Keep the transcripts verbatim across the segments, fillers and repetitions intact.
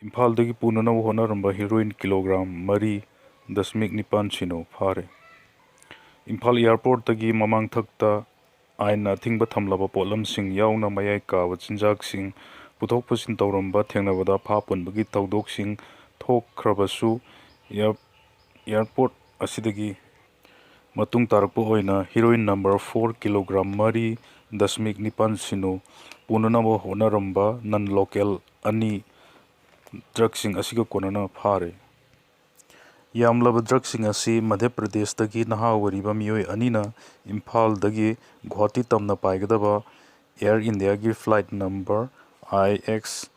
ꯏꯝꯐꯥꯜꯗꯒꯤ ꯄꯨꯅꯅꯕ ꯍꯣꯠꯅꯔꯝꯕ heroine kilogram ꯃꯔꯤ ꯗꯁꯃꯤꯛ ꯅꯤꯄꯥꯟ ꯁꯤꯅꯣ ꯐꯥꯔꯦ꯫ ꯏꯝꯐꯥꯜ ꯑꯦꯌꯥꯔꯄꯣꯔꯠꯇꯒꯤ ꯃꯃꯥꯡꯊꯛꯇ ꯑꯥꯏꯟꯅ ꯑꯊꯤꯡꯕ ꯊꯝꯂꯕ ꯄꯣꯠꯂꯝꯁꯤꯡ ꯌꯥꯎꯅ ꯃꯌꯥꯏ ꯀꯥꯕ ꯆꯤꯟꯖꯥꯛꯁꯤꯡ ꯄꯨꯊꯣꯛ ꯄꯨꯁꯤꯟ ꯇꯧꯔꯝꯕ ꯊꯦꯡꯅꯕꯗ ꯐꯥ ꯄꯨꯟꯕꯒꯤ ꯊꯧꯗꯣꯛꯁꯤꯡ ꯊꯣꯛꯈ꯭ꯔꯕꯁꯨ, ꯑꯦꯌꯥꯔ-, ꯑꯦꯌꯥꯔꯄꯣꯔꯠ ꯑꯁꯤꯗꯒꯤ ꯃꯇꯨꯡ ꯇꯥꯔꯛꯄ ꯑꯣꯏꯅ ꯍꯤꯔꯣꯏꯟ ꯅꯝꯕꯔ ꯐꯣꯔ ꯀꯤꯂꯣꯒ꯭ꯔꯥꯝ ꯃꯔꯤ ꯗꯁꯃꯤꯛ ꯅꯤꯄꯥꯟ ꯁꯤꯅꯣ ꯄꯨꯅꯅꯕ ꯍꯣꯠꯅꯔꯝꯕ ꯅꯟ ꯂꯣꯀꯦꯜ ꯑꯅꯤ ꯗ꯭ꯔꯒꯁꯤꯡ ꯑꯁꯤꯒ ꯀꯣꯟꯅꯅ ꯐꯥꯔꯦ꯫ ꯌꯥꯝꯂꯕ ꯗ꯭ꯔꯒꯁꯤꯡ ꯑꯁꯤ ꯃꯙ꯭ꯌ ꯄ꯭ꯔꯗꯦꯁꯇꯒꯤ ꯅꯍꯥ ꯑꯣꯏꯔꯤꯕ ꯃꯤꯑꯣꯏ ꯑꯅꯤꯅ ꯏꯝꯐꯥꯜꯗꯒꯤ ꯒꯨꯋꯥꯍꯥꯇꯤ ꯇꯝꯅ ꯄꯥꯏꯒꯗꯕ ꯑꯦꯌꯔ ꯏꯟꯗꯤꯌꯥꯒꯤ ꯐ꯭ꯂꯥꯏꯠ ꯅꯝꯕꯔ ꯑꯥꯏ ꯑꯦꯛꯁ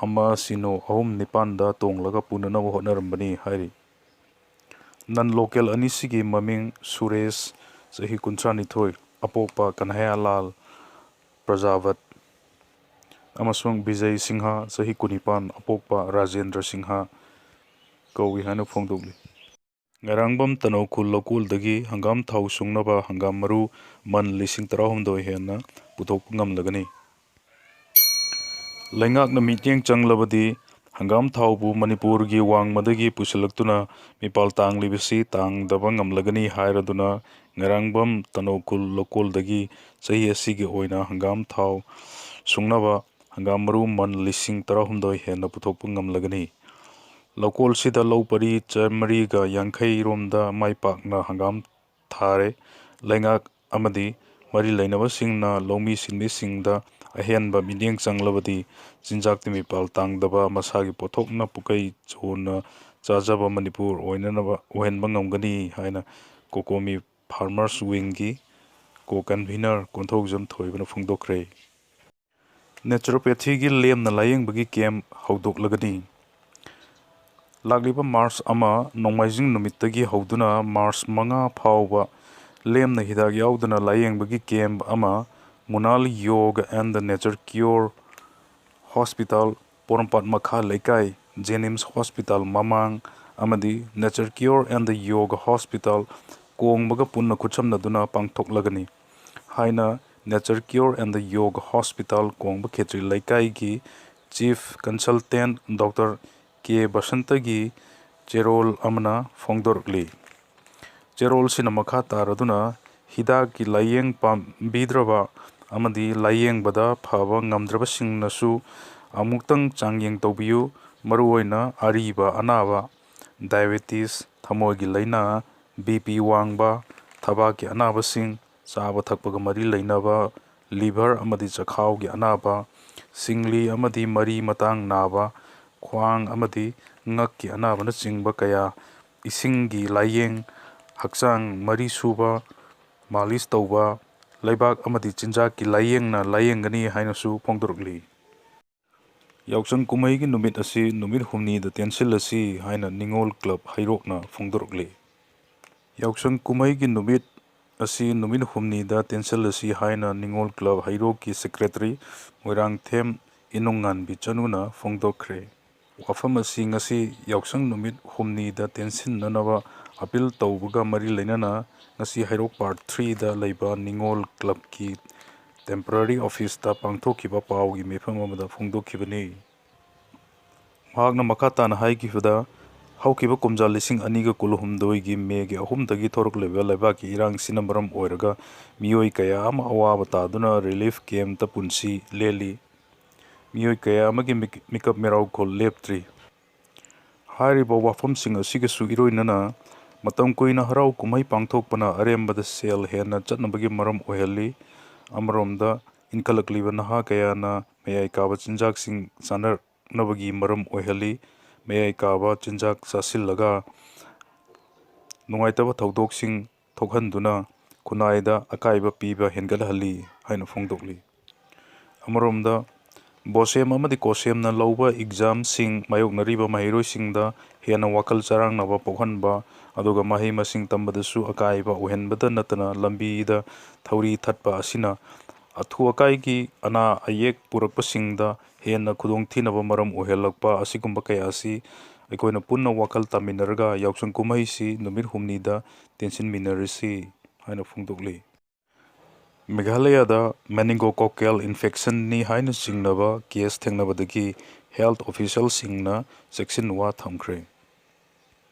ꯑꯃ ꯁꯤꯅꯣ ꯑꯍꯨꯝ ꯅꯤꯄꯥꯟꯗ ꯇꯣꯡꯂꯒ ꯄꯨꯅꯅꯕ ꯍꯣꯠꯅꯔꯝꯕꯅꯤ ꯍꯥꯏꯔꯤ꯫ ꯅꯟ ꯂꯣꯀꯦꯜ ꯑꯅꯤꯁꯤꯒꯤ ꯃꯃꯤꯡ ꯁꯨꯔꯦꯁ, ꯆꯍꯤ ꯀꯨꯟꯊ꯭ꯔꯥ ꯅꯤꯊꯣꯏ, ꯑꯄꯣꯛꯄ ꯀꯟꯍꯌꯥꯂꯥꯜ ꯄ꯭ꯔꯖꯥꯚꯠ, ꯑꯃꯁꯨꯡ ꯕꯤꯖꯩ ꯁꯤꯡꯍ, ꯆꯍꯤ ꯀꯨꯟꯅꯤꯄꯥꯟ, ꯑꯄꯣꯛꯄ ꯔꯥꯖꯦꯟꯗ꯭ꯔ ꯁꯤꯡꯍ ꯀꯧꯏ ꯍꯥꯏꯅ ꯐꯣꯡꯗꯣꯛꯂꯤ꯫ ꯉꯔꯥꯡꯕꯝ ꯇꯅꯧꯈꯨꯜ ꯂꯧꯀꯣꯜꯗꯒꯤ ꯍꯪꯒꯥꯝ ꯊꯥꯎ ꯁꯨꯡꯅꯕ ꯍꯪꯒꯥꯝ ꯃꯔꯨ ꯃꯟ ꯂꯤꯁꯤꯡ ꯇꯔꯥꯍꯨꯝꯗꯣꯏ ꯍꯦꯟꯅ ꯄꯨꯊꯣꯛꯄ ꯉꯝꯂꯒꯅꯤ꯫ ꯂꯩꯉꯥꯛꯅ ꯃꯤꯠꯌꯦꯡ ꯆꯪꯂꯕꯗꯤ ꯍꯪꯒꯥꯝ ꯊꯥꯎꯕꯨ ꯃꯅꯤꯄꯨꯔꯒꯤ ꯋꯥꯡꯃꯗꯒꯤ ꯄꯨꯁꯤꯜꯂꯛꯇꯨꯅ ꯃꯤꯄꯥꯜ ꯇꯥꯡꯂꯤꯕꯁꯤ ꯇꯥꯡꯗꯕ ꯉꯝꯂꯒꯅꯤ ꯍꯥꯏꯔꯗꯨꯅ ꯉꯔꯥꯡꯕꯝ ꯇꯅꯧꯈꯨꯜ ꯂꯧꯀꯣꯜꯗꯒꯤ ꯆꯍꯤ ꯑꯁꯤꯒꯤ ꯑꯣꯏꯅ ꯍꯪꯒꯥꯝ ꯊꯥꯎ ꯁꯨꯡꯅꯕ ꯍꯪꯒꯥꯝ ꯃꯔꯨ ꯃꯟ ꯂꯤꯁꯤꯡ ꯇꯔꯥꯍꯨꯝꯗꯣꯏ ꯍꯦꯟꯅ ꯄꯨꯊꯣꯛꯄ ꯉꯝꯂꯒꯅꯤ꯫ ꯂꯧꯀꯣꯜꯁꯤꯗ ꯂꯧ ꯄꯔꯤ ꯆꯥꯃꯔꯤꯒ ꯌꯥꯡꯈꯩ ꯔꯣꯝꯗ ꯃꯥꯏ ꯄꯥꯛꯅ ꯍꯪꯒꯥꯝ ꯊꯥꯔꯦ꯫ ꯂꯩꯉꯥꯛ ꯑꯃꯗꯤ ꯃꯔꯤ ꯂꯩꯅꯕꯁꯤꯡꯅ ꯂꯧꯃꯤ ꯁꯤꯟꯃꯤꯁꯤꯡꯗ ꯑꯍꯦꯟꯕ ꯃꯤꯠꯌꯦꯡ ꯆꯪꯂꯕꯗꯤ ꯆꯤꯟꯖꯥꯛꯇ ꯃꯤꯄꯥꯜ ꯇꯥꯡꯗꯕ, ꯃꯁꯥꯒꯤ ꯄꯣꯠꯊꯣꯛꯅ ꯄꯨꯀꯩ ꯆꯣꯟꯅ ꯆꯥꯖꯕ ꯃꯅꯤꯄꯨꯔ ꯑꯣꯏꯅꯅꯕ, ꯑꯣꯏꯍꯟꯕ ꯉꯝꯒꯅꯤ ꯍꯥꯏꯅ ꯀꯣꯀꯣꯃꯤ ꯐꯥꯔꯃꯔꯁ ꯋꯤꯡꯒꯤ ꯀꯣ ꯀꯟꯚꯤꯅꯔ ꯀꯣꯟꯊꯧꯖꯝ ꯊꯣꯏꯕꯅ ꯐꯣꯡꯗꯣꯛꯈ꯭ꯔꯦ꯫ ꯅꯦꯆꯨꯔꯣꯄꯦꯊꯤꯒꯤ ꯂꯦꯝꯅ ꯂꯥꯌꯦꯡꯕꯒꯤ ꯀꯦꯝꯞ ꯍꯧꯗꯣꯛꯂꯒꯅꯤ꯫ ꯂꯥꯛꯂꯤꯕ ꯃꯥꯔꯆ ꯑꯃ, ꯅꯣꯡꯃꯥꯏꯖꯤꯡ ꯅꯨꯃꯤꯠꯇꯒꯤ ꯍꯧꯗꯨꯅ ꯃꯥꯔꯆ ꯃꯉꯥ ꯐꯥꯎꯕ ꯂꯦꯝꯅ ꯍꯤꯗꯥꯛ ꯌꯥꯎꯗꯅ ꯂꯥꯌꯦꯡꯕꯒꯤ ꯀꯦꯝꯞ ꯑꯃ ꯃꯨꯅꯥꯜ yoga and the nature cure hospital, Porompat ꯃꯈꯥ ꯂꯩꯀꯥꯏ, ꯖꯦꯅꯤꯝꯁ ꯍꯣꯁꯄꯤꯇꯥꯜ ꯃꯃꯥꯡ ꯑꯃꯗꯤ nature cure and the yoga hospital ꯀꯣꯡꯕꯒ ꯄꯨꯟꯅ ꯈꯨꯠꯁꯝꯅꯗꯨꯅ ꯄꯥꯡꯊꯣꯛꯂꯒꯅꯤ ꯍꯥꯏꯅ nature cure and the yoga hospital ꯀꯣꯡꯕ ꯈꯦꯇ꯭ꯔꯤ ꯂꯩꯀꯥꯏꯒꯤ Chief Consultant Doctor K ꯕꯁꯟꯇꯒꯤ ꯆꯦꯔꯣꯜ ꯑꯃꯅ ꯐꯣꯡꯗꯣꯔꯛꯂꯤ꯫ ꯆꯦꯔꯣꯜꯁꯤꯅ ꯃꯈꯥ ꯇꯥꯔꯗꯨꯅ ꯍꯤꯗꯥꯛꯀꯤ ꯂꯥꯏꯌꯦꯡ ꯄꯥꯝꯕꯤꯗ꯭ꯔꯕ ꯑꯃꯗꯤ ꯂꯥꯏꯌꯦꯡꯕꯗ ꯐꯕ ꯉꯝꯗ꯭ꯔꯕꯁꯤꯡꯅꯁꯨ ꯑꯃꯨꯛꯇꯪ ꯆꯥꯡꯌꯦꯡ ꯇꯧꯕꯤꯌꯨ꯫ ꯃꯔꯨꯑꯣꯏꯅ ꯑꯔꯤꯕ ꯑꯅꯥꯕ, diabetes, ꯊꯃꯣꯏꯒꯤ ꯂꯥꯏꯅꯥ, BP ꯋꯥꯡꯕ, ꯊꯕꯥꯛꯀꯤ ꯑꯅꯥꯕꯁꯤꯡ, ꯆꯥꯕ ꯊꯛꯄꯒ ꯃꯔꯤ ꯂꯩꯅꯕ, liver ꯑꯃꯗꯤ ꯆꯈꯥꯎꯒꯤ ꯑꯅꯥꯕ, ꯁꯤꯡꯂꯤ ꯑꯃꯗꯤ ꯃꯔꯤ ꯃꯇꯥꯡ ꯅꯥꯕ, ꯈ꯭ꯋꯥꯡ ꯑꯃꯗꯤ ꯉꯛꯀꯤ ꯑꯅꯥꯕꯅꯆꯤꯡꯕ ꯀꯌꯥ, ꯏꯁꯤꯡꯒꯤ ꯂꯥꯏꯌꯦꯡ, ꯍꯛꯆꯥꯡ ꯃꯔꯤ ꯁꯨꯕ, ꯃꯥꯂꯤꯁ ꯇꯧꯕ, ꯂꯩꯕꯥꯛ ꯑꯃꯗꯤ ꯆꯤꯟꯖꯥꯛꯀꯤ ꯂꯥꯏꯌꯦꯡꯅ ꯂꯥꯏꯌꯦꯡꯒꯅꯤ ꯍꯥꯏꯅꯁꯨ ꯐꯣꯡꯗꯣꯔꯛꯂꯤ꯫ ꯌꯥꯎꯁꯪ ꯀꯨꯝꯍꯩꯒꯤ ꯅꯨꯃꯤꯠ ꯑꯁꯤ ꯅꯨꯃꯤꯠ ꯍꯨꯝꯅꯤꯗ ꯇꯦꯟꯁꯤꯜꯂꯁꯤ ꯍꯥꯏꯅ ꯅꯤꯉꯣꯜ ꯀ꯭ꯂꯕ ꯍꯩꯔꯣꯛꯅ ꯐꯣꯡꯗꯣꯔꯛꯂꯤ꯫ ꯌꯥꯎꯁꯪ ꯀꯨꯝꯍꯩꯒꯤ ꯅꯨꯃꯤꯠ ꯑꯁꯤ ꯅꯨꯃꯤꯠ ꯍꯨꯝꯅꯤꯗ ꯇꯦꯟꯁꯤꯜꯂꯁꯤ ꯍꯥꯏꯅ ꯅꯤꯉꯣꯜ ꯀ꯭ꯂꯕ ꯍꯩꯔꯣꯛꯀꯤ ꯁꯦꯀ꯭ꯔꯦꯇꯔꯤ ꯃꯣꯏꯔꯥꯡꯊꯦꯝ ꯏꯅꯨꯡꯉꯥꯟꯕꯤ ꯆꯅꯨꯅ ꯐꯣꯡꯗꯣꯛꯈ꯭ꯔꯦ꯫ ꯋꯥꯐꯝ ꯑꯁꯤ ꯉꯁꯤ ꯌꯥꯎꯁꯪ ꯅꯨꯃꯤꯠ ꯍꯨꯝꯅꯤꯗ ꯇꯦꯟꯁꯤꯟꯅꯅꯕ ꯑꯄꯤꯜ ꯇꯧꯕꯒ ꯃꯔꯤ ꯂꯩꯅꯅ ꯉꯁꯤ ꯍꯩꯔꯣꯛ ꯄꯥꯔꯠ ꯊ꯭ꯔꯤꯗ ꯂꯩꯕ ꯅꯤꯉꯣꯜ ꯀ꯭ꯂꯕꯀꯤ ꯇꯦꯝꯄꯔꯔꯤ ꯑꯣꯐꯤꯁꯇ ꯄꯥꯡꯊꯣꯛꯈꯤꯕ ꯄꯥꯎꯒꯤ ꯃꯤꯐꯝ ꯑꯃꯗ ꯐꯣꯡꯗꯣꯛꯈꯤꯕꯅꯤ꯫ ꯃꯍꯥꯛꯅ ꯃꯈꯥ ꯇꯥꯅ ꯍꯥꯏꯈꯤꯕꯗ, ꯍꯧꯈꯤꯕ ꯀꯨꯝꯖꯥ ꯂꯤꯁꯤꯡ ꯑꯅꯤꯒ ꯀꯨꯟꯍꯨꯝꯗꯣꯏꯒꯤ ꯃꯦꯒꯤ ꯑꯍꯨꯝꯗꯒꯤ ꯊꯣꯔꯛꯂꯤꯕ ꯂꯩꯕꯥꯛꯀꯤ ꯏꯔꯥꯡꯁꯤꯅ ꯃꯔꯝ ꯑꯣꯏꯔꯒ ꯃꯤꯑꯣꯏ ꯀꯌꯥ ꯑꯃ ꯑꯋꯥꯕ ꯇꯥꯗꯨꯅ ꯔꯤꯂꯤꯐ ꯀꯦꯝꯞꯇ ꯄꯨꯟꯁꯤ ꯂꯦꯜꯂꯤ꯫ ꯃꯤꯑꯣꯏ ꯀꯌꯥ ꯑꯃꯒꯤ ꯃꯤꯛ-, ꯃꯤꯀꯞ ꯃꯤꯔꯥꯎꯈꯣꯜ ꯂꯦꯞꯇ꯭ꯔꯤ꯫ ꯍꯥꯏꯔꯤꯕ ꯋꯥꯐꯝꯁꯤꯡ ꯑꯁꯤꯒꯁꯨ ꯏꯔꯣꯏꯅꯅ ꯃꯇꯝ ꯀꯨꯏꯅ ꯍꯔꯥꯎ ꯀꯨꯝꯍꯩ ꯄꯥꯡꯊꯣꯛꯄꯅ ꯑꯔꯦꯝꯕꯗ ꯁꯦꯜ ꯍꯦꯟꯅ ꯆꯠꯅꯕꯒꯤ ꯃꯔꯝ ꯑꯣꯏꯍꯜꯂꯤ꯫ ꯑꯃꯔꯣꯝꯗ ꯏꯟꯈꯠꯂꯛꯂꯤꯕ ꯅꯍꯥ ꯀꯌꯥꯅ ꯃꯌꯥꯏ ꯀꯥꯕ ꯆꯤꯟꯖꯥꯛꯁꯤꯡ ꯆꯥꯅꯔꯛꯅꯕꯒꯤ ꯃꯔꯝ ꯑꯣꯏꯍꯜꯂꯤ꯫ ꯃꯌꯥꯏ ꯀꯥꯕ ꯆꯤꯟꯖꯥꯛ ꯆꯥꯁꯤꯜꯂꯒ ꯅꯨꯡꯉꯥꯏꯇꯕ ꯊꯧꯗꯣꯛꯁꯤꯡ ꯊꯣꯛꯍꯟꯗꯨꯅ ꯈꯨꯟꯅꯥꯏꯗ ꯑꯀꯥꯏꯕ ꯄꯤꯕ ꯍꯦꯟꯒꯠꯍꯜꯂꯤ ꯍꯥꯏꯅ ꯐꯣꯡꯗꯣꯛꯂꯤ꯫ ꯑꯃꯔꯣꯝꯗ, ꯕꯣꯁꯦꯝ ꯑꯃꯗꯤ ꯀꯣꯁꯦꯝꯅ ꯂꯧꯕ ꯑꯦꯛꯖꯥꯝꯁꯤꯡ ꯃꯥꯌꯣꯛꯅꯔꯤꯕ ꯃꯍꯩꯔꯣꯏꯁꯤꯡꯗ ꯍꯦꯟꯅ ꯋꯥꯈꯜ ꯆꯔꯥꯡꯅꯕ ꯄꯣꯛꯍꯟꯕ, ꯑꯗꯨꯒ ꯃꯍꯩ ꯃꯁꯤꯡ ꯇꯝꯕꯗꯁꯨ ꯑꯀꯥꯏꯕ ꯑꯣꯏꯍꯟꯕꯗ ꯅꯠꯇꯅ ꯂꯝꯕꯤꯗ ꯊꯧꯔꯤ ꯊꯠꯄ ꯑꯁꯤꯅ ꯑꯊꯨ ꯑꯀꯥꯏꯒꯤ ꯑꯅꯥ ꯑꯌꯦꯛ ꯄꯨꯔꯛꯄꯁꯤꯡꯗ ꯍꯦꯟꯅ ꯈꯨꯗꯣꯡꯊꯤꯅꯕ ꯃꯔꯝ ꯑꯣꯏꯍꯜꯂꯛꯄ ꯑꯁꯤꯒꯨꯝꯕ ꯀꯌꯥ ꯑꯁꯤ ꯑꯩꯈꯣꯏꯅ ꯄꯨꯟꯅ ꯋꯥꯈꯜ ꯇꯥꯃꯤꯟꯅꯔꯒ ꯌꯥꯎꯁꯪ ꯀꯨꯝꯍꯩꯁꯤ ꯅꯨꯃꯤꯠ ꯍꯨꯝꯅꯤꯗ ꯇꯦꯟꯁꯤꯟꯃꯤꯟꯅꯔꯁꯤ ꯍꯥꯏꯅ ꯐꯣꯡꯗꯣꯛꯂꯤ꯫ ꯃꯦꯘꯥꯂꯌꯥꯗ meningococcal infectionꯅꯤ ꯍꯥꯏꯅ ꯆꯤꯡꯅꯕ ꯀꯦꯁ ꯊꯦꯡꯅꯕꯗꯒꯤ ꯍꯦꯜꯊ ꯑꯣꯐꯤꯁꯤꯌꯦꯜꯁꯤꯡꯅ ꯆꯦꯛꯁꯤꯟꯋꯥ ꯊꯝꯈ꯭ꯔꯦ꯫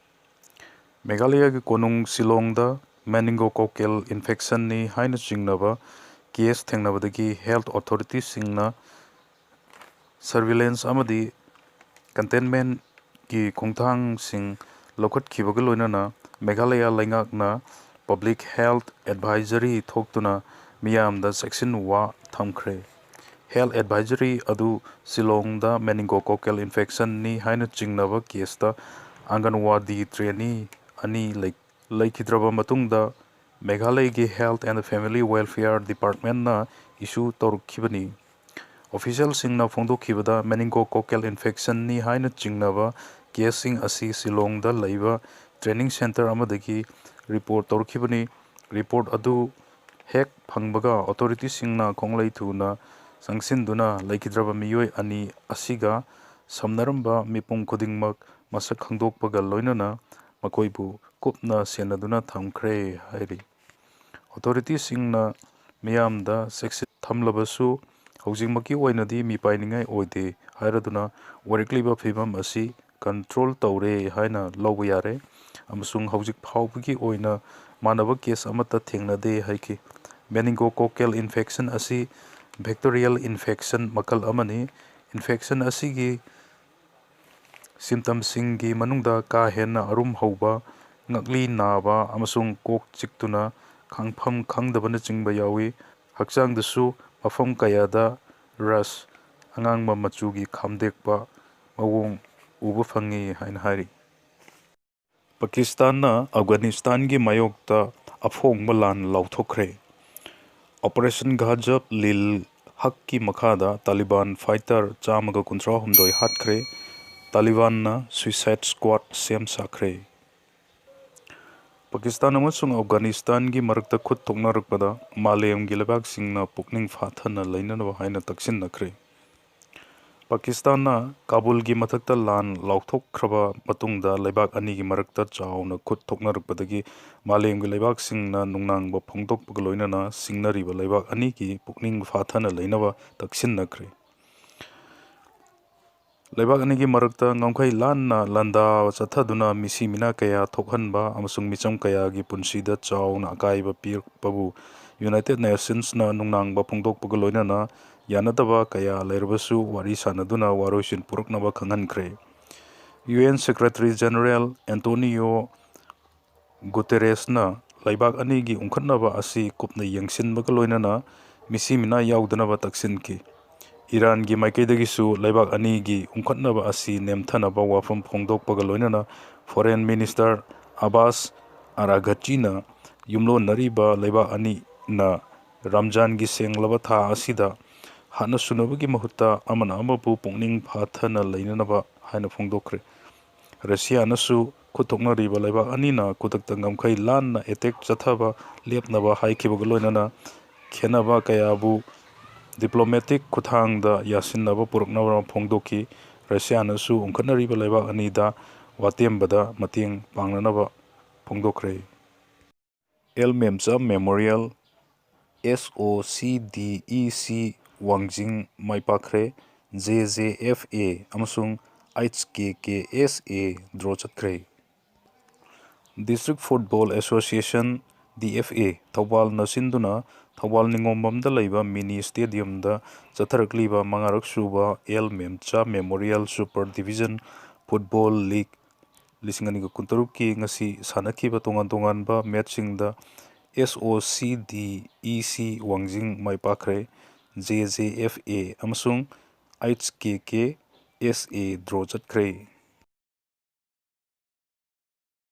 ꯃꯦꯘꯥꯂꯌꯥꯒꯤ ꯀꯣꯅꯨꯡ ꯁꯤꯂꯣꯡꯗ meningococcal infectionꯅꯤ ꯍꯥꯏꯅ ꯆꯤꯡꯅꯕ ꯀꯦꯁ ꯊꯦꯡꯅꯕꯗꯒꯤ ꯍꯦꯜꯊ ꯑꯣꯊꯣꯔꯤꯇꯤꯁꯤꯡꯅ ꯁꯔꯚꯤꯂꯦꯟꯁ ꯑꯃꯗꯤ ꯀꯟꯇꯦꯟꯃꯦꯟꯒꯤ ꯈꯣꯡꯊꯥꯡꯁꯤꯡ ꯂꯧꯈꯠꯈꯤꯕꯒ ꯂꯣꯏꯅꯅ ꯃꯦꯘꯥꯂꯌꯥ ꯂꯩꯉꯥꯛꯅ ꯄꯕ꯭ꯂꯤꯛ ꯍꯦꯜꯊ ꯑꯦꯗꯚꯥꯏꯖꯔꯤ ꯊꯣꯛꯇꯨꯅ ꯃꯤꯌꯥꯝꯗ ꯆꯦꯛꯁꯤꯟꯋꯥ ꯊꯝꯈ꯭ꯔꯦ꯫ ꯍꯦꯜꯊ ꯑꯦꯗꯚꯥꯏꯖꯔꯤ ꯑꯗꯨ ꯁꯤꯂꯣꯡꯗ meningococcal infectionꯅꯤ ꯍꯥꯏꯅ ꯆꯤꯡꯅꯕ ꯀꯦꯁꯇ ꯑꯪꯒꯟꯋꯥꯗꯤ ꯇ꯭ꯔꯦꯅꯤ ꯑꯅꯤ ꯂꯩ-, ꯂꯩꯈꯤꯗ꯭ꯔꯕ ꯃꯇꯨꯡꯗ ꯃꯦꯘꯥꯂꯌꯒꯤ Health and Family Welfare Departmentꯅ ꯏꯁꯨ ꯇꯧꯔꯛꯈꯤꯕꯅꯤ꯫ ꯑꯣꯐꯤꯁꯤꯌꯦꯜꯁꯤꯡꯅ ꯐꯣꯡꯗꯣꯛꯈꯤꯕꯗ meningococcal infectionꯅꯤ ꯍꯥꯏꯅ ꯆꯤꯡꯅꯕ ꯀꯦꯁꯁꯤꯡ ꯑꯁꯤ ꯁꯤꯂꯣꯡꯗ ꯂꯩꯕ ꯇ꯭ꯔꯦꯅꯤꯡ ꯁꯦꯟꯇꯔ ꯑꯃꯗꯒꯤ ꯔꯤꯄꯣꯔꯠ ꯇꯧꯔꯛꯈꯤꯕꯅꯤ꯫ ꯔꯤꯄꯣꯔꯠ ꯑꯗꯨ ꯍꯦꯛ ꯐꯪꯕꯒ ꯑꯣꯊꯣꯔꯤꯇꯤꯁꯤꯡꯅ ꯈꯣꯡꯂꯩ ꯊꯨꯅ ꯆꯪꯁꯤꯟꯗꯨꯅ ꯂꯩꯈꯤꯗ꯭ꯔꯕ ꯃꯤꯑꯣꯏ ꯑꯅꯤ ꯑꯁꯤꯒ ꯁꯝꯅꯔꯝꯕ ꯃꯤꯄꯨꯝ ꯈꯨꯗꯤꯡꯃꯛ ꯃꯁꯛ ꯈꯪꯗꯣꯛꯄꯒ ꯂꯣꯏꯅꯅ ꯃꯈꯣꯏꯕꯨ ꯀꯨꯞꯅ ꯁꯦꯟꯅꯗꯨꯅ ꯊꯝꯈ꯭ꯔꯦ ꯍꯥꯏꯔꯤ꯫ ꯑꯣꯊꯣꯔꯤꯇꯤꯁꯤꯡꯅ ꯃꯤꯌꯥꯝꯗ ꯆꯦꯛꯁꯤꯟ ꯊꯝꯂꯕꯁꯨ ꯍꯧꯖꯤꯛꯃꯛꯀꯤ ꯑꯣꯏꯅꯗꯤ ꯃꯤꯄꯥꯏꯅꯤꯡꯉꯥꯏ ꯑꯣꯏꯗꯦ ꯍꯥꯏꯔꯗꯨꯅ ꯋꯥꯔꯛꯂꯤꯕ ꯐꯤꯕꯝ ꯑꯁꯤ ꯀꯟꯇ꯭ꯔꯣꯜ ꯇꯧꯔꯦ ꯍꯥꯏꯅ ꯂꯧꯕ ꯌꯥꯔꯦ ꯑꯃꯁꯨꯡ ꯍꯧꯖꯤꯛ ꯐꯥꯎꯕꯒꯤ ꯑꯣꯏꯅ ꯃꯥꯟꯅꯕ ꯀꯦꯁ ꯑꯃꯠꯇ ꯊꯦꯡꯅꯗꯦ ꯍꯥꯏꯈꯤ꯫ Meningococcal infection ꯑꯁꯤ bacterial infection ꯃꯈꯜ ꯑꯃꯅꯤ꯫ Infection ꯑꯁꯤꯒꯤ ꯁꯤꯝꯇꯝꯁꯤꯡꯒꯤ ꯃꯅꯨꯡꯗ ꯀꯥ ꯍꯦꯟꯅ ꯑꯔꯨꯝ ꯍꯧꯕ, ꯉꯛꯂꯤ ꯅꯥꯕ ꯑꯃꯁꯨꯡ ꯀꯣꯛ ꯆꯤꯛꯇꯨꯅ ꯈꯥꯡꯐꯝ ꯈꯪꯗꯕꯅꯆꯤꯡꯕ ꯌꯥꯎꯏ꯫ ꯍꯛꯆꯥꯡꯗꯁꯨ ꯃꯐꯝ ꯀꯌꯥꯗ ꯔꯁ, ꯑꯉꯥꯡꯕ ꯃꯆꯨꯒꯤ ꯈꯥꯝꯗꯦꯛꯄ ꯃꯑꯣꯡ ꯎꯕ ꯐꯪꯉꯤ ꯍꯥꯏꯅ ꯍꯥꯏꯔꯤ꯫ ꯄꯥꯀꯤꯁꯇꯥꯟꯅ ꯑꯐꯒꯥꯅꯤꯁꯇꯥꯟꯒꯤ ꯃꯥꯌꯣꯛꯇ ꯑꯐꯣꯡꯕ ꯂꯥꯟ ꯂꯥꯎꯊꯣꯛꯈ꯭ꯔꯦ꯫ ꯑꯣꯄꯔꯦꯁꯟ ꯘꯥꯖꯕ ꯂꯤꯜ ꯍꯛꯀꯤ ꯃꯈꯥꯗ ꯇꯥꯂꯤꯕꯥꯟ ꯐꯥꯏꯇꯔ ꯆꯥꯝꯃꯒ ꯀꯨꯟꯊ꯭ꯔꯥ ꯍꯨꯝꯗꯣꯏ ꯍꯥꯠꯈ꯭ꯔꯦ꯫ ꯇꯥꯂꯤꯕꯥꯟꯅ suicide squad ꯁꯦꯝ ꯁꯥꯈ꯭ꯔꯦ꯫ ꯄꯥꯀꯤꯁꯇꯥꯟ ꯑꯃꯁꯨꯡ ꯑꯐꯒꯥꯅꯤꯁꯇꯥꯟꯒꯤ ꯃꯔꯛꯇ ꯈꯨꯠ ꯊꯣꯛꯅꯔꯛꯄꯗ ꯃꯥꯂꯦꯝꯒꯤ ꯂꯩꯕꯥꯛꯁꯤꯡꯅ ꯄꯨꯛꯅꯤꯡ ꯐꯥꯊꯅ ꯂꯩꯅꯅꯕ ꯍꯥꯏꯅ ꯇꯛꯁꯤꯟꯅꯈ꯭ꯔꯦ꯫ ꯄꯥꯀꯤꯁꯇꯥꯟꯅ ꯀꯥꯕꯨꯜꯒꯤ ꯃꯊꯛꯇ ꯂꯥꯟ ꯂꯥꯎꯊꯣꯛꯈ꯭ꯔꯕ ꯃꯇꯨꯡꯗ ꯂꯩꯕꯥꯛ ꯑꯅꯤꯒꯤ ꯃꯔꯛꯇ ꯆꯥꯎꯅ ꯈꯨꯠ ꯊꯣꯛꯅꯔꯛꯄꯗꯒꯤ ꯃꯥꯂꯦꯝꯒꯤ ꯂꯩꯕꯥꯛꯁꯤꯡꯅ ꯅꯨꯡꯅꯥꯡꯕ ꯐꯣꯡꯗꯣꯛꯄꯒ ꯂꯣꯏꯅꯅ ꯁꯤꯡꯅꯔꯤꯕ ꯂꯩꯕꯥꯛ ꯑꯅꯤꯒꯤ ꯄꯨꯛꯅꯤꯡ ꯐꯥꯊꯅ ꯂꯩꯅꯕ ꯇꯛꯁꯤꯟꯅꯈ꯭ꯔꯦ꯫ ꯂꯩꯕꯥꯛ ꯑꯅꯤꯒꯤ ꯃꯔꯛꯇ ꯉꯝꯈꯩ ꯂꯥꯟꯅ ꯂꯥꯟꯗꯥ ꯆꯠꯊꯗꯨꯅ ꯃꯤꯁꯤ ꯃꯤꯅꯥ ꯀꯌꯥ ꯊꯣꯛꯍꯟꯕ ꯑꯃꯁꯨꯡ ꯃꯤꯆꯝ ꯀꯌꯥꯒꯤ ꯄꯨꯟꯁꯤꯗ ꯆꯥꯎꯅ ꯑꯀꯥꯏꯕ ꯄꯤꯔꯛꯄꯕꯨ United Nationsꯅ ꯅꯨꯡꯅꯥꯡꯕ ꯐꯣꯡꯗꯣꯛꯄꯒ ꯂꯣꯏꯅꯅ ꯌꯥꯅꯗꯕ ꯀꯌꯥ ꯂꯩꯔꯕꯁꯨ ꯋꯥꯔꯤ ꯁꯥꯅꯗꯨꯅ ꯋꯥꯔꯣꯏꯁꯤꯟ ꯄꯨꯔꯛꯅꯕ ꯈꯪꯍꯟꯈ꯭ꯔꯦ꯫ UN Secretary General Antonio Guterresꯅ ꯂꯩꯕꯥꯛ ꯑꯅꯤꯒꯤ ꯎꯪꯈꯠꯅꯕ ꯑꯁꯤ ꯀꯨꯞꯅ ꯌꯦꯡꯁꯤꯟꯕꯒ ꯂꯣꯏꯅꯅ ꯃꯤꯁꯤ ꯃꯤꯅꯥ ꯌꯥꯎꯗꯅꯕ ꯇꯛꯁꯤꯟꯈꯤ꯫ ꯏꯔꯥꯟꯒꯤ ꯃꯥꯏꯀꯩꯗꯒꯤꯁꯨ ꯂꯩꯕꯥꯛ ꯑꯅꯤꯒꯤ ꯎꯪꯈꯠꯅꯕ ꯑꯁꯤ ꯅꯦꯝꯊꯅꯕ ꯋꯥꯐꯝ ꯐꯣꯡꯗꯣꯛꯄꯒ ꯂꯣꯏꯅꯅ Foreign Minister Abbas Araghchiꯅ ꯌꯨꯝꯂꯣꯟꯅꯔꯤꯕ ꯂꯩꯕꯥꯛ ꯑꯅꯤꯅ ꯔꯝꯖꯥꯟꯒꯤ ꯁꯦꯡꯂꯕ ꯊꯥ ꯑꯁꯤꯗ ꯍꯥꯠꯅ ꯁꯨꯅꯕꯒꯤ ꯃꯍꯨꯠꯇ ꯑꯃꯅ ꯑꯃꯕꯨ ꯄꯨꯛꯅꯤꯡ ꯐꯥꯊꯅ ꯂꯩꯅꯅꯕ ꯍꯥꯏꯅ ꯐꯣꯡꯗꯣꯛꯈ꯭ꯔꯦ꯫ ꯔꯁꯤꯌꯥꯅꯁꯨ ꯈꯨꯠ ꯊꯣꯛꯅꯔꯤꯕ ꯂꯩꯕꯥꯛ ꯑꯅꯤꯅ ꯈꯨꯗꯛꯇ ꯉꯝꯈꯩ ꯂꯥꯟꯅ attack ꯆꯠꯊꯕ ꯂꯦꯞꯅꯕ ꯍꯥꯏꯈꯤꯕꯒ ꯂꯣꯏꯅꯅ ꯈꯦꯟꯅꯕ ꯀꯌꯥꯕꯨ diplomatic ꯈꯨꯠꯊꯥꯡꯗ ꯌꯥꯁꯤꯟꯅꯕ ꯄꯨꯔꯛꯅꯕ ꯐꯣꯡꯗꯣꯛꯈꯤ꯫ ꯔꯁꯤꯌꯥꯅꯁꯨ ꯎꯪꯈꯠꯅꯔꯤꯕ ꯂꯩꯕꯥꯛ ꯑꯅꯤꯗ ꯋꯥꯇꯦꯝꯕꯗ ꯃꯇꯦꯡ ꯄꯥꯡꯅꯅꯕ ꯐꯣꯡꯗꯣꯛꯈ꯭ꯔꯦ꯫ L Memcha Memorial, S O C D E C ꯋꯥꯡꯖꯤꯡ ꯃꯥꯏ ꯄꯥꯛꯈ꯭ꯔꯦ꯫ J J F A ꯑꯃꯁꯨꯡ H K K S A draw ꯆꯠꯈ꯭ꯔꯦ꯫ District Football Association, D F A, ꯊꯧꯕꯥꯜꯅ ꯁꯤꯟꯗꯨꯅ ꯊꯧꯕꯥꯜ ꯅꯤꯉꯣꯝꯕꯝꯗ ꯂꯩꯕ mini stadiumꯗ ꯆꯠꯊꯔꯛꯂꯤꯕ ꯃꯉꯥꯔꯛ ꯁꯨꯕ L Memcha Memorial Super Division Football League ꯂꯤꯁꯤꯡ ꯑꯅꯤꯒ ꯀꯨꯟꯇꯔꯨꯛꯀꯤ ꯉꯁꯤ ꯁꯥꯟꯅꯈꯤꯕ ꯇꯣꯉꯥꯟ ꯇꯣꯉꯥꯟꯕ matchꯁꯤꯡꯗ S O C D E C ꯋꯥꯡꯖꯤꯡ ꯃꯥꯏ ꯄꯥꯛꯈ꯭ꯔꯦ꯫ J J F A ꯑꯃꯁꯨꯡ H K K S A draw ꯆꯠꯈ꯭ꯔꯦ꯫